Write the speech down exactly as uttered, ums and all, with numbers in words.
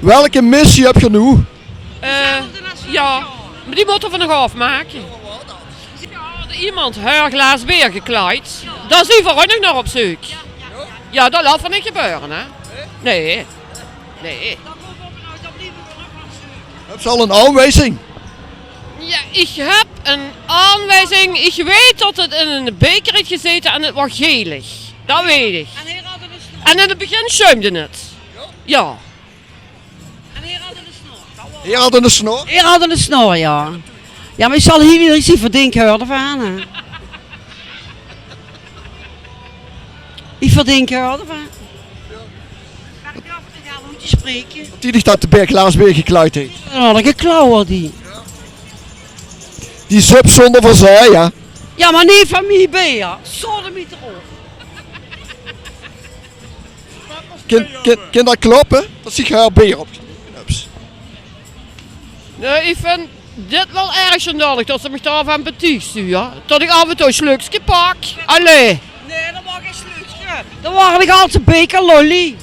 Welke missie höb geer noe? Eh, jao, mer die mótte v'r nog aafmake. Iemand häör glaas beer geklaajd. Dao zien v'r ouch nog nao op zeuk. Jao, dat laot v'r neet gebeure, hè? Nae. Nae. Höbs se al 'n aanwijzing? Jao, ich höb 'n aanwijzing. Ich weit dat 't in 'ne beker haet gezaete en 't waor gelig. Dat weit ich. En in 't begin sjuimde 't. Jao. Heer had 'ne snor. Heer had 'ne snor? Heer had 'ne snor, jao. Jao, mer ich zal hie neet ins verdinke, huur, d'rvan, hè. Ich verdink, huur, d'rvan. Mag ich effe te gaon spreke? Dat die dich dat de beer, glaas beer geklaajd haet. Dan had ich geklauwd, die. Die zup zónder verzeie, jao. Jao, mer neet van mie beer. Sodemiet d'rop. Kin, kin, kin dat kloppe? Dat se häör beer op knups. Nae, ich vinj dit waal erg sjandalig dat ze mich dao van betiegste, jao. Dat ich aaf en toe e slukske pak. Allee. Nae, dat waor gein slukske. Dat waor 'ne ganse beker lolly.